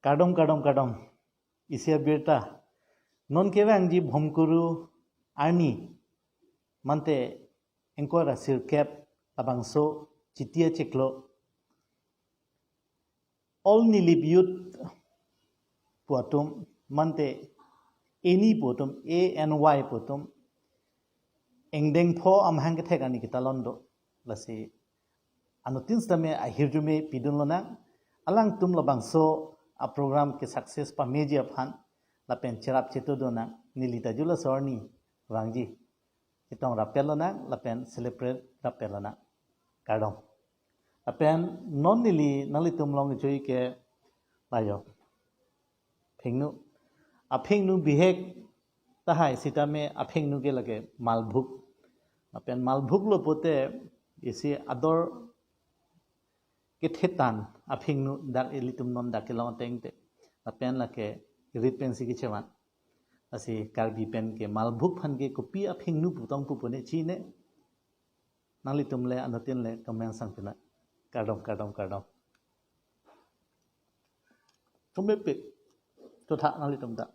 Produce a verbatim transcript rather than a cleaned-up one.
Kardom, kardom, kardom. Isi abirta. Non kevangji Bhomkuru arni. Mante ingkoi ra sirkep labangso Chiti achiklo. All Nilip Youth pu atum, mante A N Y pu atum, A N Y pu atum, ingdeng pho amahang kethek arni ketalon do. Lasi anuttin sitame ahirjume pidun lonang, alangtum labangso a program ke success pameji aphan, lapen cherap chetu donang, neli ta ju laso arni vangji. Chetong rappet lonang, lapen celebrate rappet lonang. Kardom. Lapen non neli nanglitum along jui ke layo. Phingnu. Aphingnu bihek tahai sitame aphingnu ke lake Malbhuk. Lapen Malbhuk lo pote isi ador kethetan aphingnu dak ilitum non dak kelong tengte. Lapen lake rit pensi kechevan. Lasi Karbi pen ke Malbhuk aphan ke kopi aphingnu putong pu pune chine. Nanglitum le anuttin le comment sang pina. Kardom, kardom, kardom. Tumepik. Tutha nanglitum ta.